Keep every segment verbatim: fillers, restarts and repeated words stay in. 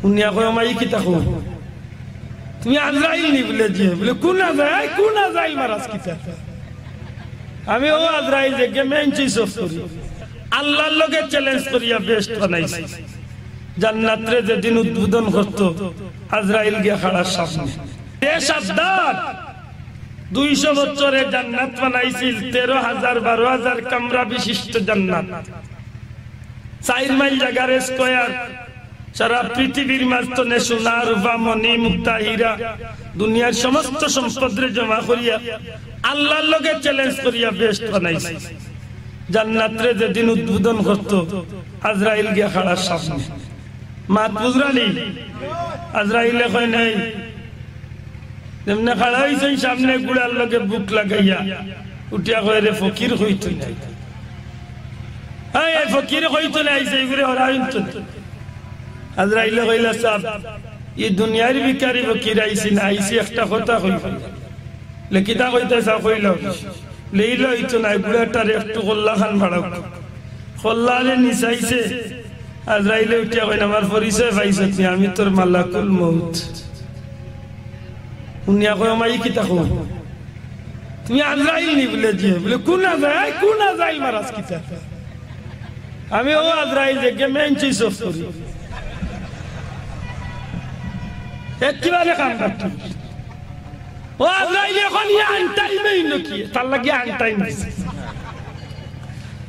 হুনিয়া কয়, "মাই কিতা কও? তুমি আজরাইল নি?" বুলে, "জি।" বুলে, "কুন আজরাইল? এই কুন আজরাইল মারাজ কিতা?" আমি অউ আজরাইল যেগিয়ে মেইন সুইচ অফ করি। আল্লার লগে চ্যালেঞ্জ করিয়া বেহেস্ত বানাইছি। জান্নাতরে যেদিন উদ্বোধন করতো, আজরাইল গিয়া খাড়ার সামনে। এ সাদ্দাদ, দুইশো বছরে জান্নাত বানাইছিল, তেরো হাজার, বারো হাজার কামরা বিশিষ্ট জান্নাত। চাইর মাইল জাগার স্কয়ার, সারা পৃথিবীর মাঝখানে সোনা, রূপা, মণি, মুক্তা, হীরা, দুনিয়ার সমস্ত সম্পদরে জমা করিয়া আল্লার লগে চ্যালেঞ্জ করিয়া বেহেস্ত বানাইছে। জান্নাতরে যেদিন উদ্বোধন করতো, আজরাইল গিয়া খাড়ার সামনে। মাত বুঝরানি? আজরাইলে কয় নাই। যেমনে খাড়া অইছইন সামনে গুড়ার লগে বুক লাগাইয়া, উঠিয়া কয়, "রে ফকির কইতো নাই। হ্যাঁ, এই ফকির কইতো নাই, আইছে, ইগুরে হরা অইতো না।" আজরাইলে কইলা, "সাব, ই দুনিয়ার ভিখারি ফকির আইছি না, আইছি একটা কথা কইবার লাগি।" লে কিতা কইতা চাও কইলাও। লে ইলা অইতো নায়, গুড়াটারে একটু কল্লা খান বাড়াউক। কল্লারে নিচাইছে। আজরাইলে উঠিয়া কইন, "আমার পরিচয় পাইছত নি? আমি তোর মালাকুল মউত।" হুনিয়া কয়, "মাই কিতা কও? তুমি আজরাইল নি?" বুলে, "জি।" বুলে, "কুন আজরাইল? এই কুন আজরাইল মারাজ কিতা?" আমি অউ আজরাইল যেগিয়ে মেইন সুইচ অফ করি। একেবারে কাম করতে। ও আজরাইল, অখন ই আনটাইম অইলো কি? তার লাগি আনটাইম দিছে।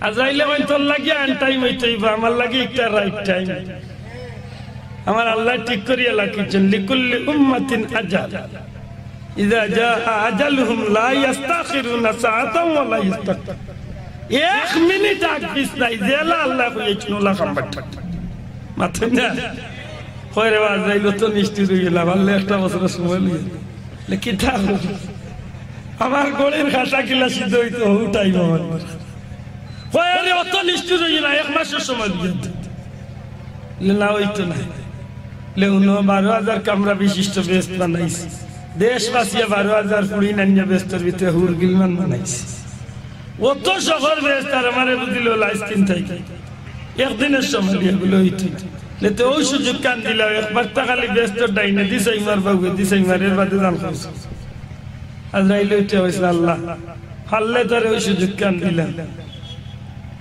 আজরাইলে কইন, "তোর লাগি আনটাইম অইতো অইবো, আমার লাগি একটা রাইট টাইম।" আমার আল্লায় ঠিক করিয়া রাখিছইন, "লিকুল্লি উম্মাতিন আজাল। ইযা জাআ আজালুহুম লা ইয়াস্তাখিরুনা সাআতান ওয়া লা ইয়াস্তাকদিমুন।" এক মিনিট আগ পিছ নাই, যেলা আল্লায় কইছইন, অলা কাম বাট্টা। মাতইন না? কয়, "রে বা, আজরাইল অত নিষ্ঠুর অইগেলা, পারলে একটা বছরর সময় লইয়া।" লে কিতা কও? আমার ঘড়ির কাটা কিলা সিদ্ধ অইতো, অউ টাইম আমার। কয়, "আরে, অত নিষ্ঠুর অইগেলা, এক মাসর সময় দিয়া দেও।" লে, "না, অইতো নায়।" লে, "হুনো, বারো হাজার কামরা বিশিষ্ট বেহেস্ত বানাইছি। দেশ বাছিয়া বারো হাজার ফুড়িন আনিয়া বেহেস্তর ভিতরে হুর গিলমান বানাইছি। অত শহর বেহেস্ত আর আমারে বুঝিল লাইস কিন থাকি। একদিনর সময় দিয়া বুলে অইতো নায়।" লে, "তে অউ সুযোগ খান দিলাও, একবার তা খালি বেহেস্তর ডাইনেদি চাইমার, বাউয়েদি চাইমার, এর বাদে জান কবজ।" আজরাইলে উঠিয়া কইছলা, "আল্লাহ, পারলে তারে অউ সুযোগ খান দিলাও।"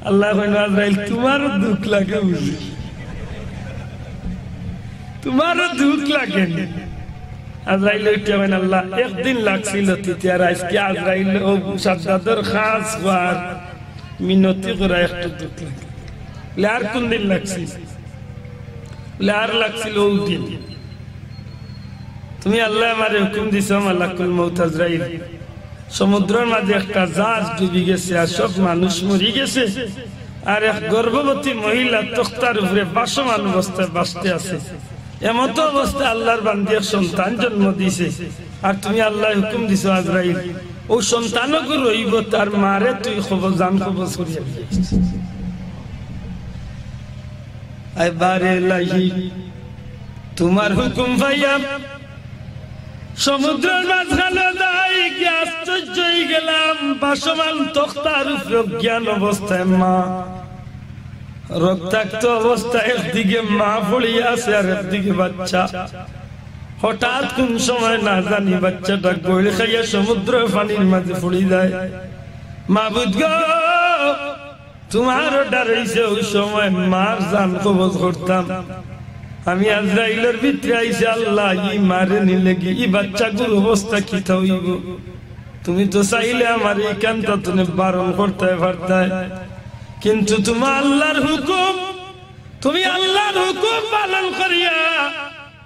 আল্লায় কইন, "আজরাইল, তুমারও দুখ লাগে বুঝি, তুমারও দুখ লাগে নি?" আজরাইলে উঠিয়া কইন, "আল্লাহ, একদিন লাগছিল তিতে, আর আইজকে আজরাইল অউ সাদ্দাদর খাস অওয়ার মিনতি করা একটু দুখ লাগে।" লে, "আর কুনদিন লাগছিল?" লে, "আর লাগছিল অউ দিন। তুমি আল্লায় আমারে হুকুম দিছো, মালাকুল মউত আজরাইল, সমুদ্রর মাঝে একটা জাহাজ ডুবি গেছে, আর সব মানুষ মরি গেছে, আর এক গর্ভবতী মহিলা তক্তার উপরে ভাসমান অবস্থায় ভাসতে আছে। এমতো অবস্থায় আল্লাহর বান্দি এক সন্তান জন্ম দিছে, আর তুমি আল্লায় হুকুম দিছো, আজরাইল, অউ সন্তানগু রইবো, তার মারে তুই কবজ, জান কবজ করিয়া দিস।" আয় বারে লাহি, তুমার হুকুম পাইয়া সমুদ্রর মাঝখানো যাই গিয়া আশ্চর্য অইগেলাম, ভাসমান তক্তার উপরে অজ্ঞান অবস্থায় মা, রক্তাক্ত অবস্থায় একদিকে মা পড়িয়া আছে আর একদিকে বাচ্চা। হঠাৎ কুন সময় না জানি বাচ্চাটা গইল খাইয়া সমুদ্রর পানির মাঝে পড়ি যায়। মাবুদ গো, তুমার অর্ডার অইছে অউ সময় মার জান কবজ করতাম। আমি আজরাইলর ভিতরে আইছি, আল্লাহ, ই মারে নিলে কি ই বাচ্চাগুর অবস্থা কিতা অইবো? তুমি তো চাইলে আমারে ইখান থাকি বারণ করতায় পারতায়, কিন্তু তুমার আল্লাহর হুকুম, তুমি আল্লাহর হুকুম পালন করিয়া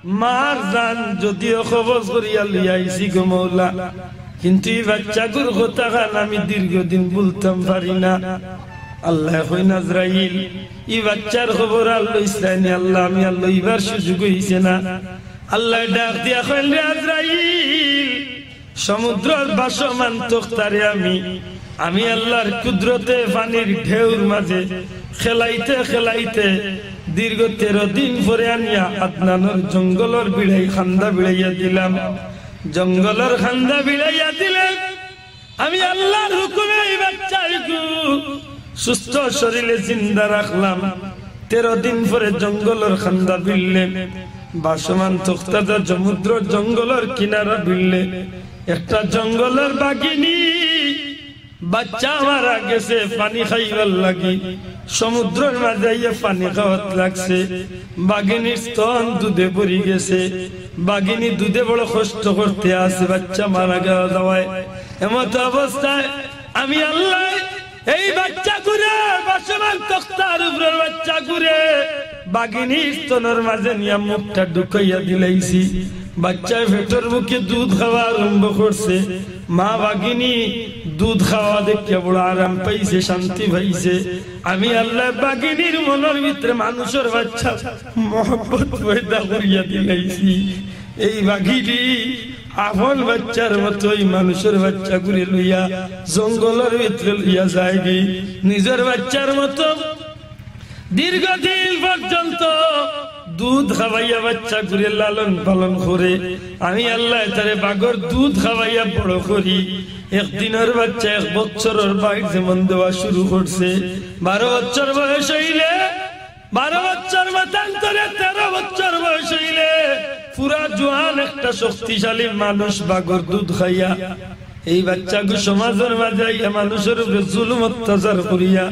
মার জান যদিও কবজ করিয়া লইয়া আইছি গো মৌলা, কিন্তু ই বাচ্চাগুর কথাখান আমি দীর্ঘদিন ভুলতাম পারি না। আল্লায় কইন, আজরাইল, ই বাচ্চার খবর আর লইছলায় নি? আল্লাহ, আমি আর লইবার সুযোগ অইছে না। আল্লায় ডাক দিয়া কইন, রে আজরাইল, সমুদ্রর ভাসমান তক্তারে আমি, আমি আল্লাহর কুদরতে পানির ঢেউর মাঝে খেলাইতে খেলাইতে দীর্ঘ তেরো দিন পরে আনিয়া আদনানর জঙ্গলর বিড়াই খান্দা বিড়াইয়া দিলাম। জঙ্গলর খান্দা বিড়াইয়া দিলে আমি আল্লাহর হুকুমে ই বাচ্চাইগু সুস্থ শরীরে জিন্দা রাখলাম। তেরো দিন পরে জঙ্গলর খান্দা বিড়লে ভাসমান তক্তাটা সমুদ্র জঙ্গলর কিনারা ভিড়লে একটা জঙ্গলর বাঘিনী বাচ্চা মারা গেছে পানি খাইবার লাগি। সমুদ্রর মাঝে আইয়া পানি খাওয়াত লাগছে। বাঘিনীর স্তন দুধে ভরি গেছে। বাঘিনী দুধে বড় কষ্ট করতে আছে, বাচ্চা মারা গেল দাওয়ায়। এমত অবস্থায় আমি আল্লাহ এই বাচ্চাগুরে, ভাসমান তক্তার উপরের বাচ্চাগুরে বাঘিনীর স্তনর মাঝে নিয়া মুখটা ঢুকাইয়া দিলাইছি। বাচ্চায় পেটর মুখে দুধ খাওয়া আরম্ভ করছে। মা বাঘিনী দুধ খাওয়া দেখিয়া বড় আরাম পাইছে, শান্তি পাইছে। আমি আল্লাহ বাঘিনীর মনর ভিতরে মানুষর বাচ্চা মহব্বত পয়দা করিয়া দিলাইছি। এই বাঘিনী আপন বাচ্চার মতো এই মানুষর বাচ্চাগুরে লইয়া জঙ্গলর ভিতরে লইয়া যায়গি। নিজর বাচ্চার মতো দীর্ঘদিন পর্যন্ত দুধ খাওয়াইয়া বাচ্চাগুরে লালন পালন করে। আমি আল্লাহ তারে বাঘর দুধ খাওয়াইয়া বড় করি। একদিনর বাচ্চা এক বছরর বাইর যেমন দেওয়া শুরু করছে, বারো বছর বয়স হইলে, বারো বছর মতান্তরে তেরো বছর বয়স হইলে পুরা জোয়ান একটা শক্তিশালী মানুষ বাঘর দুধ খাইয়া এই বাচ্চাগু সমাজর মাঝে আইয়া মানুষর উপরে জুলুম অত্যাচার করিয়া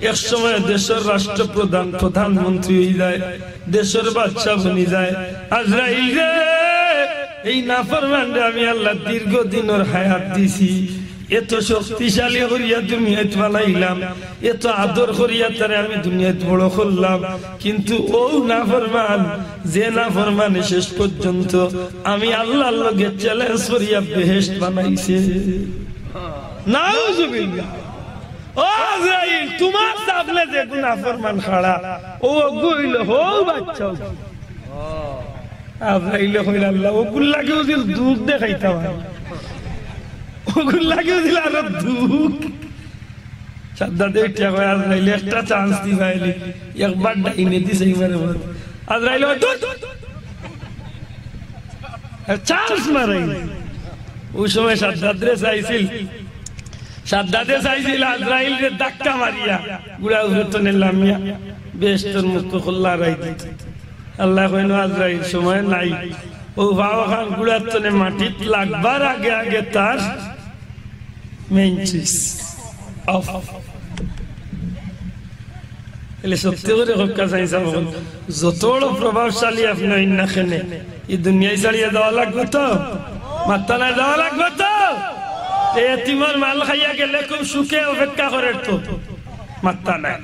এক সময় দেশর রাষ্ট্রপ্রধান, প্রধানমন্ত্রী হই যায়, দেশর বাদশা বনি যায়। আজরাইল রে, এই নাফরমান রে আমি আল্লাহ দীর্ঘদিনর হায়াত দিছি, এত শক্তিশালী করিয়া দুনিয়াত বানাইলাম, এত আদর করিয়া তারে আমি দুনিয়াত বড় করলাম, কিন্তু ও নাফরমান, যে নাফরমানে শেষ পর্যন্ত আমি আল্লাহর লগে চ্যালেঞ্জ করিয়া বেহেশত বানাইছে। নাউজুবিল্লাহ। ও আজরাইল, তোমার সামনে যে নাফরমান খাড়া, ও অগু হইল হো বাচ্চা। আজরাইলে কইল, "আল্লাহ, অগুর লাগিও দিল দুধ দেখাইতাম আর। অগুর লাগিও দিল আরো দুধ।" সাদ্দাদে উঠিয়া কয়, "আজরাইলে একটা চান্স দিবা এলি, একবার ডাইনে দিছে এইবারে বাদ।" আজরাইল কয়, "দুধ।" আর চান্স মারাই। ওই সময় সাদ্দাদরে চাইছিল, সাদ্দাদে চাইছিল আজরাইলরে ধাক্কা মারিয়া গুড়া উপরে তনে লামিয়া বেহেশতর মুখ খোল্লা রাই দিত। আল্লাহ কইন, "আজরাইল, সময় নাই।" ও বাবা খান গুড়ার তনে মাটিত লাগবার আগে আগে তার মেইন সুইচ অফ। তাহলে সত্যি করে হক্কা চাই সাহেব, যত বড় প্রভাবশালী আপনি হইন না কেনে, এই দুনিয়ায় ছাড়িয়ে যাওয়া লাগবে তো, মাত্তা নাই যাওয়া লাগবে তো। এই এতিমর মাল খাইয়া গেলে খুব সুখে অপেক্ষা করে তো, মাত্তা নাই।